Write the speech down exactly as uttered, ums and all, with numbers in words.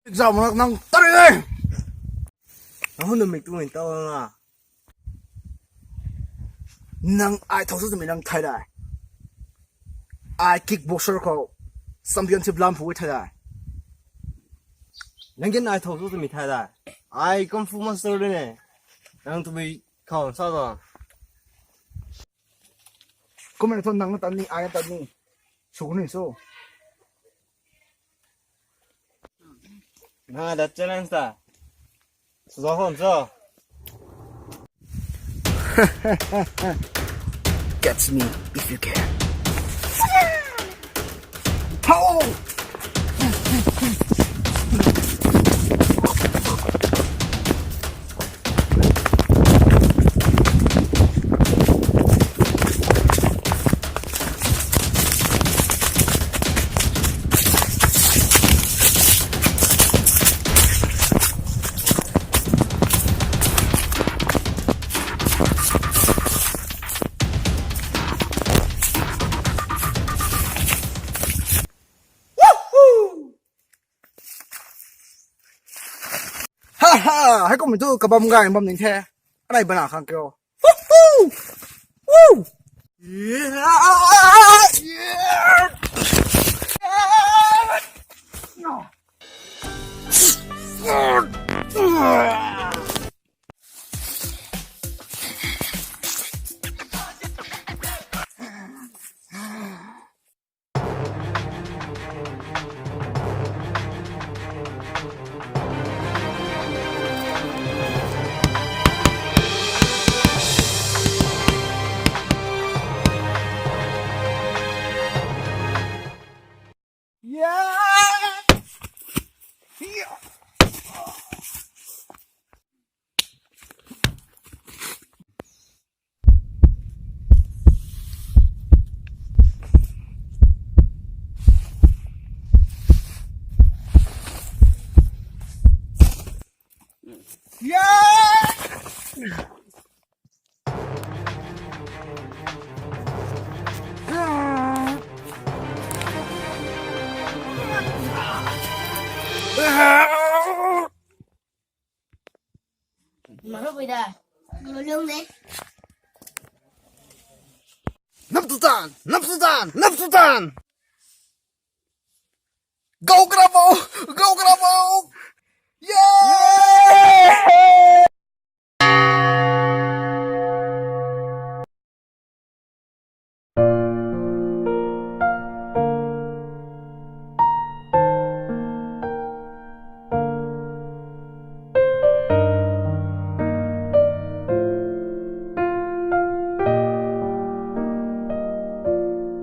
Exam mak nang tari e. Nang hun mik tu ni tau na. Nang ai thau sw twmei nang thay dai. Ai kickboxer khou championship lam phu thay dai. Nang kin ai thau sw twmei thay dai. Ai kung fu master de ne. Nang twmei khou sa da. Kumna thu nang na tan ni, ai na tan ni. Sw ni sw. Na da challenge ta. Sw hon so. Catch me if you can. Thau! Ha ha, hei kum tu kabam gay bam ning the. Anei bana khang kyo. Woo! Woo! Yeah! Yeah! Yeah! Yeah! Marupui da. Gulung de. Nap tu tan, nap tu tan, nap tu tan. Go grabo, go grabo. Yeah!